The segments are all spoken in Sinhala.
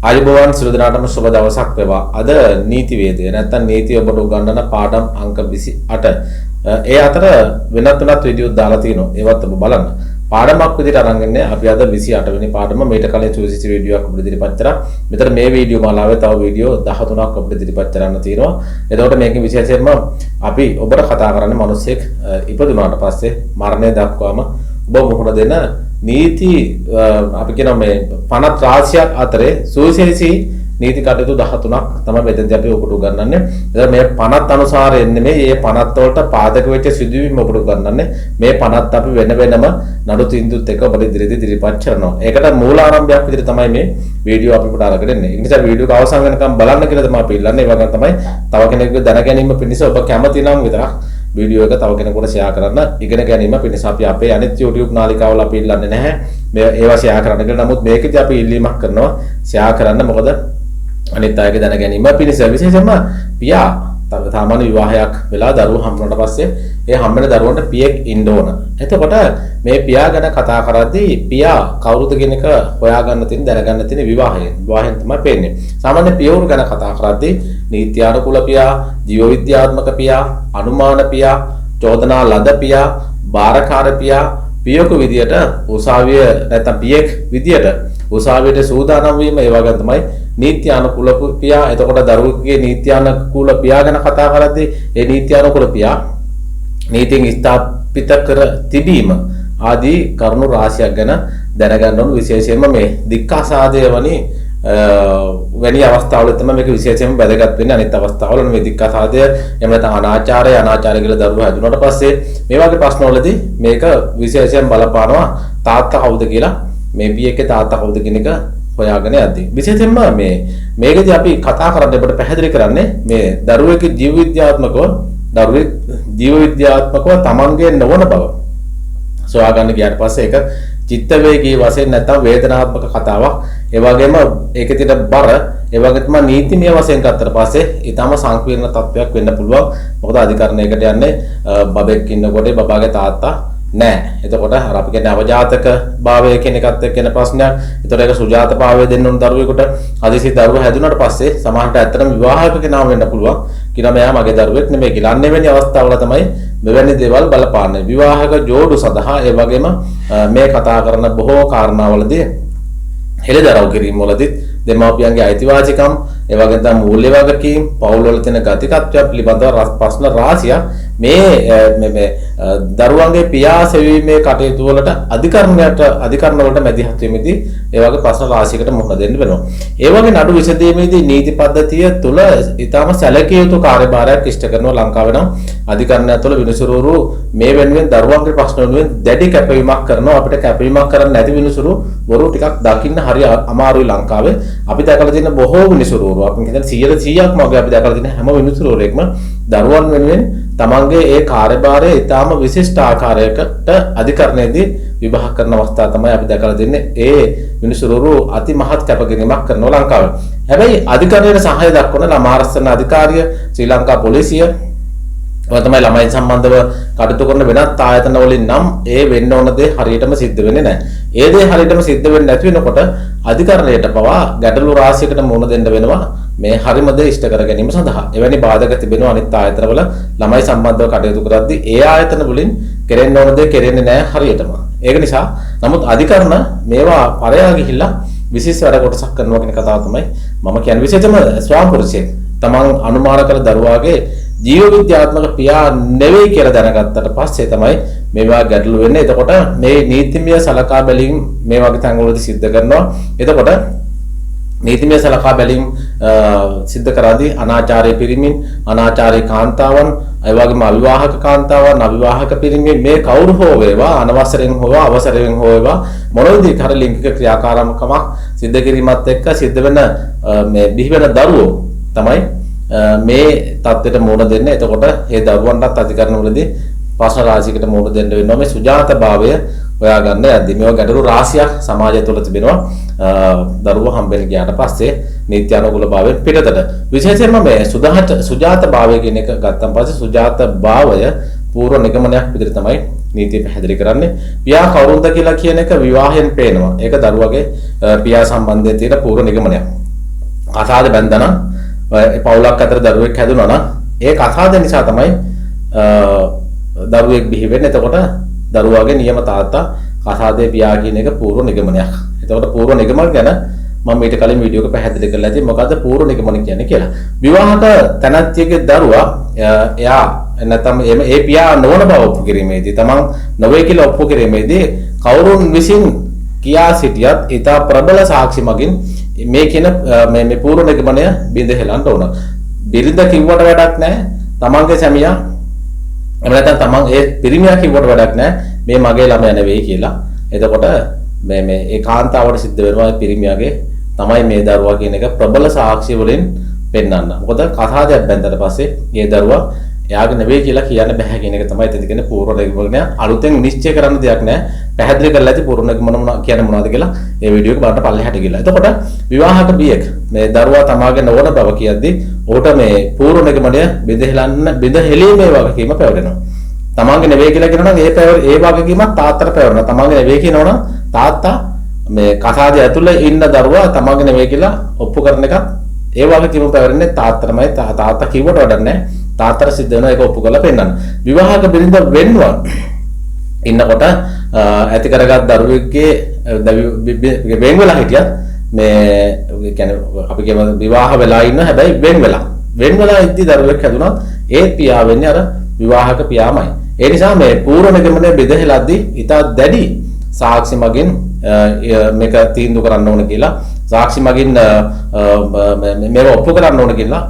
ආයුබෝවන් සියලු දෙනාටම සුබ දවසක් වේවා. අද නීතිවේදය නැත්තම් නීතිය ඔබට උගන්වන පාඩම් අංක 28. ඒ අතර වෙනත් වෙනත් වීඩියෝ දාලා තිනවා. ඒවත් ඔබ බලන්න. පාඩමක් විදිහට අරන් ඉන්නේ අපි අද 28 වෙනි පාඩම. මීට කලින් සුවිශේෂී වීඩියෝයක් ඔබට ඉදිරිපත් කරා. මෙතන මේ වීඩියෝ මාලාවේ තව වීඩියෝ 13ක් ඔබට ඉදිරිපත් කරන්න තියෙනවා. එතකොට මේකෙන් විශේෂයෙන්ම අපි ඔබට කතා කරන්නේ මිනිස්සෙක් ඉපදුනාට පස්සේ මරණය දක්වාම ඔබ මුහුණ දෙන නීති අපි කියනවා මේ පනත් රාශියක් අතරේ සුවිශේෂී නීති කටයුතු 13ක් තමයි මෙතනදී අපි ඔබට උගන්වන්නේ. එතකොට මේ පනත් අනුසාරයෙන් නෙමෙයි, මේ පනත් වලට පාදක වෙච්ච සිදුවීම් ඔබට උගන්වන්නේ. මේ පනත් අපි වෙන වෙනම නඩු තීන්දුවත් එක්ක ඔබට ඉදිරියේදී ඉදිරිපත් කරනවා. ඒකට මූලාරම්භයක් විදිහට තමයි මේ වීඩියෝ අපි ඔබට අරගෙන එන්නේ. ඒ නිසා වීඩියෝ එක අවසන් වෙනකම් බලන්න කියලා තමයි අපි ඉල්ලන්නේ. ඒ වගේම තමයි තව කෙනෙකුගේ දැන ගැනීම පිණිස ඔබ කැමති නම් විතරක් වීඩියෝ එක තව කෙනෙකුට ෂෙයා කරන්න. ඉගෙන ගැනීම පිණිස අපි අපේ අනිත් YouTube නාලිකාවල අපි ඉල්ලන්නේ නැහැ මේ ඒවා ෂෙයා කරන්න කියලා. නමුත් මේකෙදි අපි ඉල්ලීමක් කරනවා ෂෙයා කරන්න. මොකද අනිත් අයගේ දැන ගැනීම පිණිස. විශේෂයෙන්ම පියා සාමාන්‍ය විවාහයක් වෙලා දරුවෝ හම්බුනට පස්සේ ඒ හම්බෙන දරුවන්ට පියෙක් ඉන්න ඕන. එතකොට මේ පියා ගැන කතා කරද්දී පියා කවුරුද කියන එක හොයාගන්න තියෙන දැනගන්න තියෙන විවාහයෙන්. විවාහයෙන් තමයි පේන්නේ. සාමාන්‍ය පියවරු ගැන කතා කරද්දී නීත්‍යානුකූල පියා, ජීව විද්‍යාත්මක පියා, අනුමාන පියා, චෝදනා ලද පියා, භාරකාර පියා, පියෙකු විදියට උසාවිය නැත්නම් පියෙක් විදියට උසාවියට සූදානම් වීම, ඒ වගේම තමයි නීත්‍යානුකූල පියා. එතකොට දරුවෙකුගේ නීත්‍යානුකූල පියා ගැන කතා කරද්දී ඒ නීත්‍යානුකූල පියා නීතියෙන් ස්ථාපිත කර තිබීම ආදී කරුණු රාශියක් ගැන දැනගන්න ඕන. විශේෂයෙන්ම මේ දික්කාසාදය වැනි අවස්ථාවල තමයි මේක විශේෂයෙන්ම වැදගත් වෙන්නේ. අනිත් අවස්ථාවල මේ දික්කාසාදය එහෙම නැත්නම් අනාචාරය, අනාචාරය කියලා දරුවෝ හැදුනට පස්සේ මේ වගේ ප්‍රශ්නවලදී මේක විශේෂයෙන් බලපානවා. තාත්තා කවුද කියලා, මේ පියෙක්ගේ තාත්තා කවුද කියන එක හොයාගෙන යද්දී. විශේෂයෙන්ම මේ මේකදී අපි කතා කරන්නේ ඔබට පැහැදිලි කරන්නේ මේ දරුවෙකුගේ ජීව විද්‍යාත්මකව දරුවෙක් ජීව විද්‍යාත්මකව තමන්ගේ නොවන බව සොයාගන්න ගියාට පස්සේ ඒක චිත්ත වේගී වශයෙන් නැත්නම් වේදනාත්මක කතාවක්. ඒ වගේම ඒකේ තියෙන බර, ඒ වගේ තමයි නීතිමය වශයෙන් ගත්තට පස්සේ ඊටම සංකීර්ණ තත්ත්වයක් වෙන්න පුළුවන්. මොකද අධිකරණයකට යන්නේ බබෙක් ඉන්නකොට බබාගේ තාත්තා නෑ. එතකොට අර අපි කියන්නේ අවජාතක භාවය කියන එකත් එක්ක එන ප්‍රශ්නයක්. එතකොට ඒක සුජාත භාවය දෙන්න ඕන දරුවෙකුට. හදිසි දරුවා හැදුනට පස්සේ සමහරට ඇත්තටම විවාහක කෙනා වෙන්න පුළුවන්. කියනවා මෙයා මගේ දරුවෙක් නෙමෙයි කියලා. අන්න එවැනි අවස්ථාවල තමයි මෙවැනි දේවල් බලපාන්නේ. විවාහක ජෝඩු සඳහා ඒ වගේම මේ කතා කරන බොහෝ කාරණාවලදී හෙළිදරව් කිරීම වලදීත් දෙමාපියන්ගේ අයිතිවාසිකම්, ඒ වගේම තමයි මූල්‍ය වගකීම්, පවුල් වල තියෙන ගතිකත්වය පිළිබඳව ප්‍රශ්න රාශියක් මේ මේ මේ දරුවන්ගේ පියා සෙවීමේ කටයුතු වලට අධිකරණයට අධිකරණ වලට මැදිහත් වීමේදී ඒ වගේ ප්‍රශ්න රාශියකට මුහුණ දෙන්න වෙනවා. ඒ වගේ නඩු විසඳීමේදී නීති පද්ධතිය තුළ ඊටම සැලකිය යුතු කාර්යභාරයක් ඉෂ්ට කරනවා ලංකාවේ නම් අධිකරණය තුළ විනිසුරුවරු මේ වෙනුවෙන් දරුවන්ගේ ප්‍රශ්න වෙනුවෙන් දැඩි කැපවීමක් කරනවා. අපිට කැපවීමක් කරන්න නැති විනිසුරුවරු ටිකක් දකින්න හරි අමාරුයි ලංකාවේ. අපි දැකලා තියෙන බොහෝ විනිසුරුවරු, අපි කියන්නේ 100%ක්ම වගේ අපි දැකලා තියෙන හැම විනිසුරුවරයෙක්ම දරුවන් වෙනුවෙන් තමන්ගේ ඒ කාර්යභාරය ඊටාම විශිෂ්ට ආකාරයකට අධිකරණයේදී විභාග කරන අවස්ථා තමයි අපි දැකලා තින්නේ. ඒ විනිසුරුවරු අති මහත් කැපකිරීමක් කරනවා ලංකාවේ. හැබැයි අධිකරණයට සහාය දක්වන ළමා ආරක්ෂණ අධිකාරිය, ශ්‍රී ලංකා පොලිසිය, ඔය තමයි ළමයි සම්බන්ධව කටයුතු කරන වෙනත් ආයතන වලින් නම් ඒ වෙන්න ඕන දේ හරියටම සිද්ධ වෙන්නේ නැහැ. ඒ දේ හරියටම සිද්ධ වෙන්නේ නැති වෙනකොට අධිකරණයට පවා ගැටලු රාශියකට මුහුණ දෙන්න වෙනවා මේ හරිම දේ ඉෂ්ට කර ගැනීම සඳහා. එවැනි බාධක තිබෙනවා අනිත් ආයතනවල ළමයි සම්බන්ධව කටයුතු කරද්දී ඒ ආයතන වලින් කෙරෙන්න ඕන දේ කෙරෙන්නේ නැහැ හරියටම. ඒක නිසා නමුත් අධිකරණ මේවා පරයා ගිහිල්ලා විශේෂ වැඩ කොටසක් කරනවා කියන කතාව තමයි මම කියන්නේ. විශේෂයෙන්ම ස්වාම පුරුෂයෙක් තමන් අනුමාන කළ දරුවාගේ ජීව විද්‍යාත්මක පියා නෙවෙයි කියලා දැනගත්තට පස්සේ තමයි මේවා ගැටලු වෙන්නේ. එතකොට මේ නීතිමය සලකා බැලීම් මේ වගේ තැන්වලදී සිද්ධ කරනවා. එතකොට නීතිමය සලකා බැලීම් සිද්ධ කරද්දී අනාචාරයේ පිරිමින්, අනාචාරයේ කාන්තාවන්, ඒ වගේම අවිවාහක කාන්තාවන්, අවිවාහක පිරිමින් මේ කවුරු හෝ වේවා, අනවසරෙන් හෝ අවසරෙන් හෝ වේවා මොන විදිහක හරි ලිංගික ක්‍රියාකාරකමක් සිද්ධ කිරීමත් එක්ක සිද්ධ වෙන මේ බිහි වෙන දරුවෝ තමයි මේ තත්ත්වයට මුහුණ දෙන්නේ. එතකොට මේ දරුවන්ටත් අධිකරණවලදී ප්‍රශ්න රාශියකට මුහුණ දෙන්න වෙනවා මේ සුජාත භාවය හොයාගන්න යද්දී. මේවා ගැටලු රාශියක් සමාජය තුළ තිබෙනවා. දරුවෝ හම්බෙන්න ගියාට පස්සේ නීත්‍යානුකූල භාවයෙන් පිටතට. විශේෂයෙන්ම මේ සුජාත භාවය කියන එක ගත්තන් පස්සේ සුජාත භාවය පූර්ව නිගමනයක් විදිහට තමයි නීතිය පැහැදිලි කරන්නේ. පියා කවුරුද කියලා කියන එක විවාහයෙන් පේනවා. ඒක දරුවගේ පියා සම්බන්ධයෙන් තියෙන පූර්ව නිගමනයක්. කසාද බැන්දා නම් ඒ පවුලක් අතර දරුවෙක් හැදුනා නම් ඒ කසාද නිසා තමයි දරුවෙක් බිහි වෙන්නේ. එතකොට දරුවාගේ නියම තාත්තා කසාදේ පියා කියන එක පූර්ව නිගමනයක්. එතකොට පූර්ව නිගමන ගැන මම ඊට කලින් වීඩියෝ එක පැහැදිලි කරලා ඇති මොකද්ද පූර්ව නිගමන කියන්නේ කියලා. විවාහක තැනැත්තියගේ දරුවා එයා නැත්නම් ඒ පියා නොවන බව ඔප්පු කිරීමේදී තමන් නොවේ කියලා ඔප්පු කිරීමේදී කවුරුන් විසින් කියා සිටියත් ඉතා ප්‍රබල සාක්ෂි මගින් මේ කියන මේ මේ පූර්ව නිගමනය බිඳ හෙලන්න ඕන. බිරිඳ කිව්වට වැඩක් නැහැ. තමන්ගේ සැමියා එහෙම නැත්නම් තමන් ඒ පිරිමියා කිව්වට වැඩක් නැහැ. මේ මගේ ළමයා නෙවෙයි කියලා. එතකොට මේ මේ ඒ කාන්තාවට සිද්ධ වෙනවා ඒ පිරිමියාගේ තමයි මේ දරුවා කියන එක ප්‍රබල සාක්ෂි වලින් පෙන්වන්න. මොකද කසාදයක් බැන්දට පස්සේ මේ දරුවා එයාගේ නෙවෙයි කියලා කියන්න බැහැ කියන එක තමයි එතනදි කියන්නේ පූර්ව නිගමනය. අලුතෙන් නිශ්චය කරන්න දෙයක් නෑ. පැහැදිලි කරලා ඇති පූර්ව නිගමන මොනවා කියන්නේ මොනවද කියලා ඒ වීඩියෝ එක බලන්න පල්ලෙහාට ගිහලා. එතකොට විවාහක බියෙක් මේ දරුවා තමාගේ නොවන බව කියද්දී ඔහුට මේ පූර්ව නිගමනය බිඳ හෙලීමේ වගකීම පැවරෙනවා. තමන්ගේ නෙවෙයි කියලා කියනවා නම් ඒ වගකීමත් තාත්තට පැවරෙනවා. තමන්ගේ නෙවෙයි කියනවා නම් තාත්තා මේ කසාදය ඇතුලේ ඉන්න දරුවා තමන්ගේ නෙවෙයි කියලා ඔප්පු කරන එකත් ඒ වගකීම පැවරෙන්නේ තාත්තටමයි. තාත්තා කිව්වට වැඩක් නෑ. තාත්තට සිද්ධ වෙනවා ඒක ඔප්පු කරලා පෙන්නන්න. විවාහක බිරිඳ වෙන්ව ඉන්නකොට ඇති කරගත් දරුවෙක්ගේ වෙන් වෙලා හිටියත් මේ කියන්නේ අපි කියමු විවාහ වෙලා ඉන්න හැබැයි වෙන් වෙලා ඉද්දි දරුවෙක් හැදුනත් ඒත් පියා වෙන්නේ අර විවාහක පියාමයි. ඒ නිසා මේ පූර්ව නිගමනය බෙදහෙලද්දී ඉතා දැඩි සාක්ෂි මගින් මේක තීන්දුව කරන්න ඕන කියලා, සාක්ෂි මගින් මේව ඔප්පු කරන්න ඕන කියලා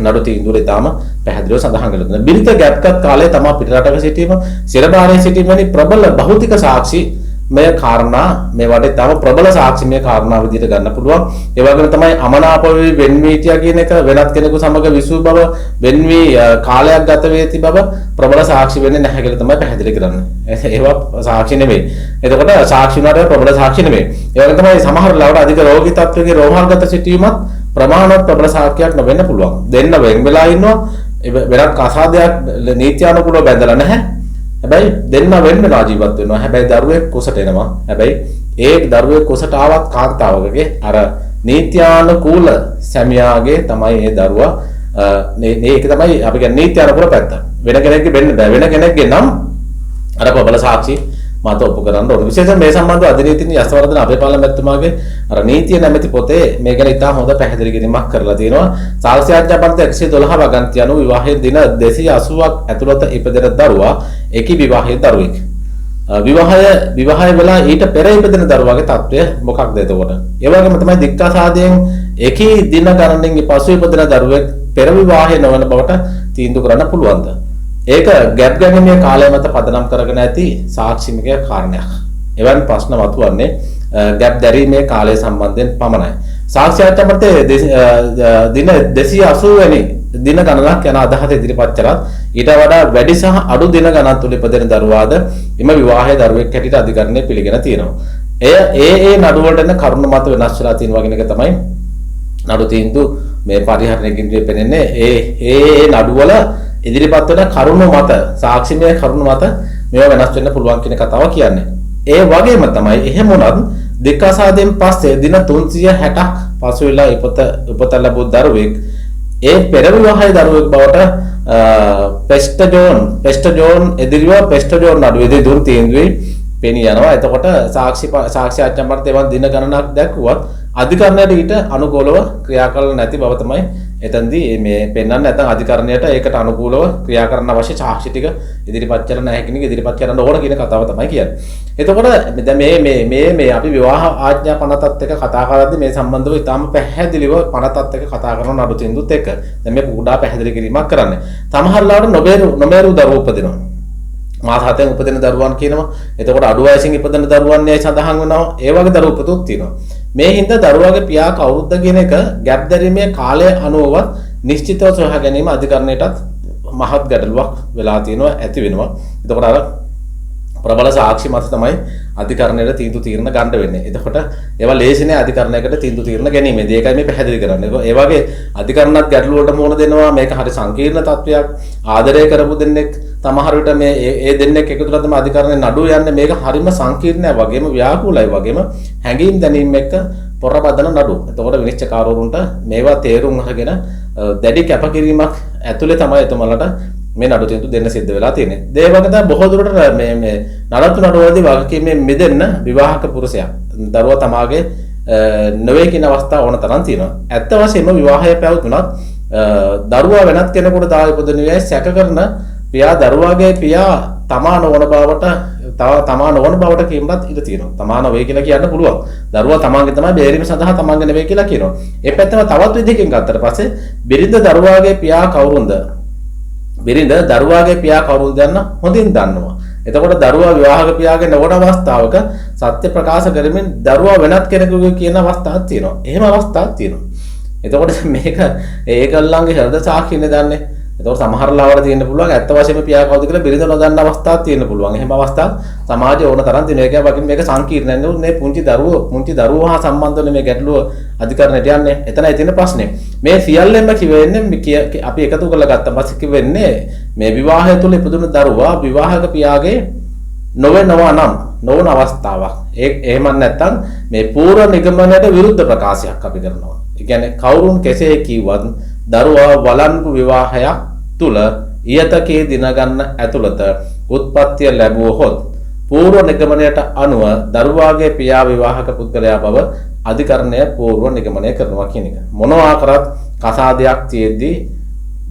නඩු තීන්දුවල ඉතාම පැහැදිලිව සඳහන් කරලා තියෙනවා. බිරිඳ ගැප්ගත් කාලයේ තමා පිටරටක සිටීම, සිරභාරයේ සිටීම වැනි ප්‍රබල භෞතික සාක්ෂි මේ කාරණා මේවට ඉතාම ප්‍රබල සාක්ෂිමය කාරණා විදිහට ගන්න පුළුවන්. ඒ වගේම තමයි අමනාප වෙවි වෙන් වී හිටියා කියන එක, වෙනත් කෙනෙකු සමග විසූ බව, වෙන් වී කාලයක් ගත වී ඇති බව ප්‍රබල සාක්ෂි වෙන්නේ නැහැ කියලා තමයි පැහැදිලි කරන්නේ. ඒවා සාක්ෂි නෙමෙයි. එතකොට සාක්ෂි වුණාට ප්‍රබල සාක්ෂි නෙමෙයි. ඒ වගේම තමයි සමහර ලාවට අධික රෝගී තත්ත්වයක රෝහල්ගත සිටීමත් ප්‍රමාණවත් ප්‍රබල සාක්ෂියක් නොවෙන්න පුළුවන්. දෙන්න වෙන් වෙලා ඉන්නවා, වෙනත් කසාදයක් නීත්‍යානුකූලව බැඳලා නැහැ. හැබැයි දෙන්න වෙන් වෙලා ජීවත් වෙනවා. හැබැයි දරුවෙක් කුසට එනවා. හැබැයි ඒ දරුවෙක් කුසට ආවත් කාන්තාවකගේ අර නීත්‍යානුකූල සැමියාගේ තමයි ඒ දරුවා. මේක තමයි අපි කියන්නේ නීත්‍යානුකූල පැත්ත. වෙන කෙනෙක්ගේ වෙන්න බෑ. වෙන කෙනෙක්ගේ නම් අර ප්‍රබල සාක්ෂි මත ඔප්පු කරන්න ඕන. විශේෂයෙන් මේ සම්බන්ධව අධිනීතිඥ යසවර්ධන අබේපාල මැතිතුමාගේ අර නීතිය නැමැති පොතේ මේ ගැන ඉතා හොඳ පැහැදිලි කිරීමක් කරලා තියෙනවා. සාක්ෂි ආඥාපන්ති 112 වගන්ති අනුව විවාහයේ දින 280ක් ඇතුළත ඉපදෙන දරුවා එකී විවාහයේ දරුවෙක්. විවාහය වෙලා ඊට පෙර ඉපදෙන දරුවාගේ තත්ත්වය මොකක්ද එතකොට? ඒ වගේම තමයි දික්කසාදයෙන් එකී දින ගණනින් පසු ඉපදෙන දරුවෙක් පෙර විවාහය නොවන බවට තීන්දුව කරන්න පුළුවන්ද? ඒක ගැප් ගැනීමේ කාලය මත පදනම් කරගෙන ඇති සාක්ෂිමක කාරණයක්. එවන් ප්‍රශ්න මතුවන්නේ ගැප් දැරීමේ කාලය සම්බන්ධයෙන් පමණයි. සාක්ෂි ආඥාපත්‍රයේ දින 280 වැනි දින ගණනක් යන අදහස ඉදිරිපත් කරත් ඊට වඩා වැඩි සහ අඩු දින ගණන් තුල ඉපදෙන දරුවාද එම විවාහයේ දරුවෙක් හැටියට අධිකරණය පිළිගෙන තියෙනවා. එය ඒ ඒ නඩු වලට එන කරුණ මත වෙනස් වෙලා තියෙනවා කියන එක තමයි නඩු තීන්දුව මේ පරිහරණයකින් පෙනෙන්නේ. ඒ ඒ ඒ නඩු වල ඉදිරිපත් වෙන කරුණු මත, සාක්ෂිමය කරුණු මත මේවා වෙනස් වෙන්න පුළුවන් කියන කතාව කියන්නේ. ඒ වගේම තමයි එහෙම වුණත් දික්කසාදයෙන් පස්සේ දින 360ක් පසු වෙලා උපත ලැබූ දරුවෙක් ඒ පෙර විවාහයේ දරුවෙක් බවට පෙස්ටජෝන් එදිරිව පෙස්ටජෝන් නඩුවේදී දුන් තීන්දුවේ පෙනී යනවා. එතකොට සාක්ෂි ආඥාපත්‍රය එවන් දින ගණනක් දැක්ුවත් අධිකරණයට ඊට අනුකූලව ක්‍රියා කළ නැති බව තමයි එතනදී මේ පෙන්වන්නේ. නැත්නම් අධිකරණයට ඒකට අනුකූලව ක්‍රියා කරන්න අවශ්‍ය සාක්ෂි ටික ඉදිරිපත් කරන්න නැහැ කියන එක ඉදිරිපත් කරන්න ඕන කියන කතාව තමයි කියන්නේ. එතකොට දැන් මේ මේ මේ මේ අපි විවාහ ආඥා පනතත් එක්ක කතා කරද්දී මේ සම්බන්ධව ඉතාම පැහැදිලිව පනතත් එක්ක කතා කරන නඩු තීන්දුවත් එක්ක දැන් මේ කුඩා පැහැදිලි කිරීමක් කරන්නේ. සමහර ලාවට නොමේරු දරුවෝ උපදිනවා. මාස 7න් උපදින දරුවන් කියනවා. එතකොට අඩු වයසින් ඉපදෙන දරුවන් යයි සඳහන් වෙනවා. ඒ වගේ දරුවෝ උපතුත් තියෙනවා. මේ හින්දා දරුවාගේ පියා කවුරුද්ද කියන එක ගැප් දැරීමේ කාලය අනුවවත් නිශ්චිතව සොයා ගැනීම අධිකරණයටත් මහත් ගැටලුවක් වෙලා තියෙනවා, ඇති වෙනවා. එතකොට අර ප්‍රබල සාක්ෂි මත තමයි අධිකරණයට තීන්දුව තීරණ ගන්න වෙන්නේ. එතකොට ඒවා ලේසි නෑ අධිකරණයකට තීන්දුව තීරණ ගැනීමේදී. ඒකයි මේ පැහැදිලි කරන්නේ. ඒ වගේ අධිකරණත් ගැටලු වලට මුහුණ දෙනවා. මේක හරි සංකීර්ණ තත්වයක්. ආදරය කරපු දෙන්නෙක් සමහර විට මේ ඒ දෙන්නෙක් එකතු වෙලා තමයි අධිකරණේ නඩුව යන්නේ. මේක හරිම සංකීර්ණයි වගේම ව්‍යාකූලයි වගේම හැඟීම් දැනීම් එක්ක පොරබදන නඩු. එතකොට විනිශ්චයකාරවරුන්ට මේවා තේරුම් අරගෙන දැඩි කැපකිරීමක් ඇතුලේ තමයි එතුමාලට මේ නඩු තීන්දුව දෙන්න සිද්ධ වෙලා තියෙන්නේ. ඒ වගේ තමයි බොහෝ දුරට මේ මේ නඩත්තු නඩුවලදී වගකීමෙන් මිදෙන්න විවාහක පුරුෂයා දරුවා තමාගේ නොවේ කියන අවස්ථා ඕන තරම් තියෙනවා. ඇත්ත වශයෙන්ම විවාහය පැවතුනත් දරුවා වෙනත් කෙනෙකුට දා ඉපදුණු සැක කරන පියා දරුවාගේ පියා තමා නොවන බවට තමා නොවන බවට කියන්නත් ඉඩ තියෙනවා. තමා නොවේ කියලා කියන්න පුළුවන්. දරුවා තමාගේ තමයි බේරීම සඳහා තමාගේ නෙවෙයි කියලා කියනවා. ඒ පැත්තම තවත් විදිහකින් ගත්තට පස්සේ බිරිඳ දරුවාගේ පියා කවුරුන්ද? බිරිඳ දරුවාගේ පියා කවුරුන්ද යන්න හොඳින් දන්නවා. එතකොට දරුවා විවාහක පියාගේ නොවන අවස්ථාවක සත්‍ය ප්‍රකාශ කරමින් දරුවා වෙනත් කෙනෙකුගේ කියන අවස්ථාවක් තියෙනවා. එහෙම අවස්ථාවක් තියෙනවා. එතකොට මේක ඒගොල්ලන්ගේ හෘද සාක්ෂිනේ දන්නේ. එතකොට සමහර ලාවට තියෙන්න පුළුවන් ඇත්ත වශයෙන්ම පියා කවුද කියලා බිරිඳ නොදන්න අවස්ථාවක් තියෙන්න පුළුවන්. එහෙම අවස්ථා සමාජයේ ඕන තරම් තියෙනවා. ඒක වගේම මේක සංකීර්ණයි නේ. මේ පුංචි දරුවෝ හා සම්බන්ධ වෙන මේ ගැටලුව අධිකරණයට යන්නේ. එතනයි තියෙන ප්‍රශ්නේ. මේ සියල්ලෙන්ම කිවෙන්නේ අපි එකතු කරලා ගත්තා පස්සේ කිවෙන්නේ මේ විවාහය තුළ ඉපදුණු දරුවා විවාහක පියාගේ නොවෙනවා නම් නොවන අවස්ථාවක්. ඒ එහෙම නැත්නම් මේ පූර්ව නිගමනයට විරුද්ධ ප්‍රකාශයක් අපි කරනවා. ඒ කියන්නේ කවුරුන් කෙසේ කිව්වත් දරුවා වළංගු විවාහයක් තුල ඊයතකේ දින ගන්න ඇතුළත උත්පත්තිය ලැබුවහොත් පූර්ව නිගමනයට අනුව දරුවාගේ පියා විවාහක පුද්ගලයා බව අධිකරණය පූර්ව නිගමනය කරනවා කියන එක. මොනවා කරත් කසාදයක් තියෙද්දි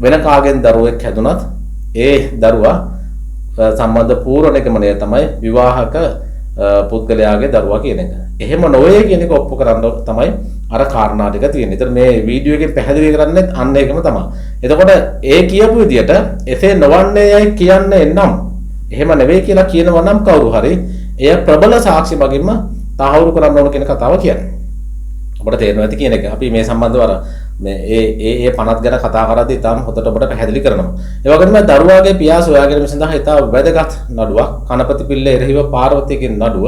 වෙන කාගෙන් දරුවෙක් හැදුනත් ඒ දරුවා සම්බන්ධ පූර්ව නිගමනය තමයි විවාහක පුද්ගලයාගේ දරුවා කියන එක. එහෙම නොවේ කියන එක ඔප්පු කරන්න තමයි අර කාරණා ටික තියෙන්නේ. ඒතර මේ වීඩියෝ එකෙන් පැහැදිලි කරන්නේ අන්න ඒකම තමයි. එතකොට ඒ කියපු විදියට එසේ නොවන්නේ යයි කියන්නේ නම් එහෙම නෙවෙයි කියලා කියනවා නම් කවුරු හරි එය ප්‍රබල සාක්ෂි මගින්ම තහවුරු කරන්න ඕන කියන කතාව කියන්නේ. ඔබට තේරෙනවා ඇති කියන එක. අපි මේ සම්බන්ධව අර මේ ඒ ඒ ඒ පනත් ගැන කතා කරද්දී ඉතාම හොඳට ඔබට පැහැදිලි කරනවා. ඒ වගේම දරුවාගේ පියා සොයා ගැනීම සඳහා ඉතා වැදගත් නඩුවක් කනපති පිල්ල එරෙහිව පාර්වතීගෙන් නඩුව.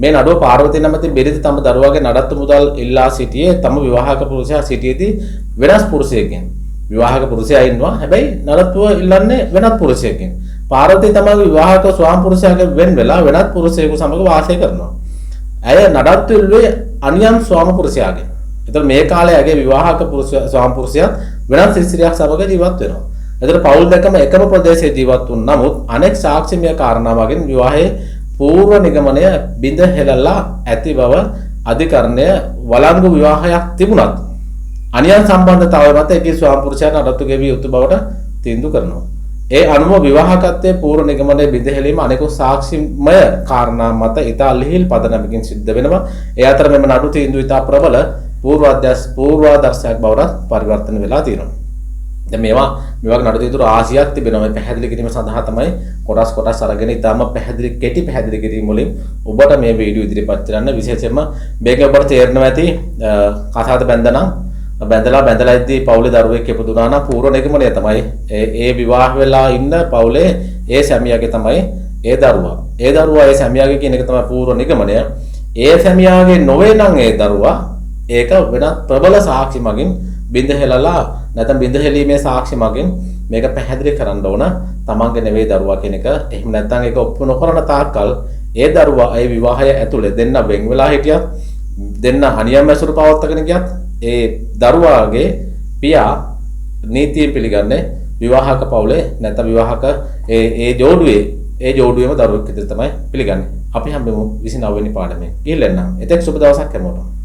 මේ නඩුව පාර්වතී නැමැති බිරිඳ තම දරුවාගේ නඩත්තු මුදල් ඉල්ලා සිටියේ තම විවාහක පුරුෂයා සිටියේදී වෙනස් පුරුෂයෙක්ගෙන්. විවාහක පුරුෂයා ඉන්නවා. හැබැයි නඩත්තුව ඉල්ලන්නේ වෙනත් පුරුෂයෙක්ගෙන්. පාර්වතී තමගේ විවාහක ස්වාම පුරුෂයාගෙන් වෙන් වෙලා වෙනත් පුරුෂයෙකු සමග වාසය කරනවා. ඇය නඩත්තු ඉල්ලුවේ අනියම් ස්වාම පුරුෂයාගෙන්. එතකොට මේ කාලේ ඇගේ විවාහක ස්වාම පුරුෂයාත් වෙනත් ස්ත්‍රියක් සමග ජීවත් වෙනවා. එතකොට පවුල් දෙකම එකම ප්‍රදේශයේ ජීවත් වුන් නමුත් අනෙක් සාක්ෂිමය කාරණා වගෙන් විවාහයේ පූර්ව නිගමනය බිඳ හෙළලා ඇති බව අධිකරණය වළංගු විවාහයක් තිබුණත් අනියම් සම්බන්ධතාවය මත එකී ස්වාම පුරුෂයාට නඩත්තු ගෙවිය යුතු බවට තීන්දුව කරනවා. ඒ අනුව විවාහකත්වයේ පූර්ව නිගමනය බිඳ හෙළීම අනෙකුත් සාක්ෂිමය කාරණා මත ඉතා ලිහිල් පදනමකින් සිද්ධ වෙනවා. ඒ අතර මෙම නඩු තීන්දුව ඉතා ප්‍රබල පූර්වාදර්ශයක් බවට පරිවර්තන වෙලා තියෙනවා. දැන් මේවා මේ වගේ නඩු තීන්දුව රාශියක් තිබෙනවා. මේ පැහැදිලි කිරීම සඳහා තමයි කොටස් කොටස් අරගෙන ඉතාම පැහැදිලි කෙටි පැහැදිලි කිරීම වලින් ඔබට මේ වීඩියෝ ඉදිරිපත් කරන්න. විශේෂයෙන්ම මේක ඔබට තේරෙනවා ඇති කසාද බැඳනා බැඳලා ඉද්දී පවුලේ දරුවෙක් ඉපදුනා නම් පූර්ව නිගමනය තමයි ඒ විවාහ වෙලා ඉන්න පවුලේ ඒ සැමියාගේ තමයි ඒ දරුවා. ඒ දරුවා ඒ සැමියාගේ කියන එක තමයි පූර්ව නිගමනය. ඒ සැමියාගේ නොවේ නම් ඒ දරුවා ඒක වෙනත් ප්‍රබල සාක්ෂි මගින් බිඳ හෙළලා නැත්නම් බිඳ හෙළීමේ සාක්ෂි මගින් මේක පැහැදිලි කරන්න ඕන තමන්ගේ නෙවෙයි දරුවා කියන එක. එහෙම නැත්නම් ඒක ඔප්පු නොකරන තාක්කල් ඒ දරුවා ඒ විවාහය ඇතුලේ දෙන්න වෙන් වෙලා හිටියත් දෙන්න අනියම් ඇසුරු පවත්වාගෙන ගියත් ඒ දරුවාගේ පියා නීතියෙන් පිළිගන්නේ විවාහක පවුලේ නැත්නම් විවාහක ඒ ඒ ජෝඩුවේම දරුවෙක් විදිහට තමයි පිළිගන්නේ. අපි හම්බෙමු 29 වෙනි පාඩමේ. ගිහින් එන්නම්. එතෙක් සුබ දවසක් හැමෝටම.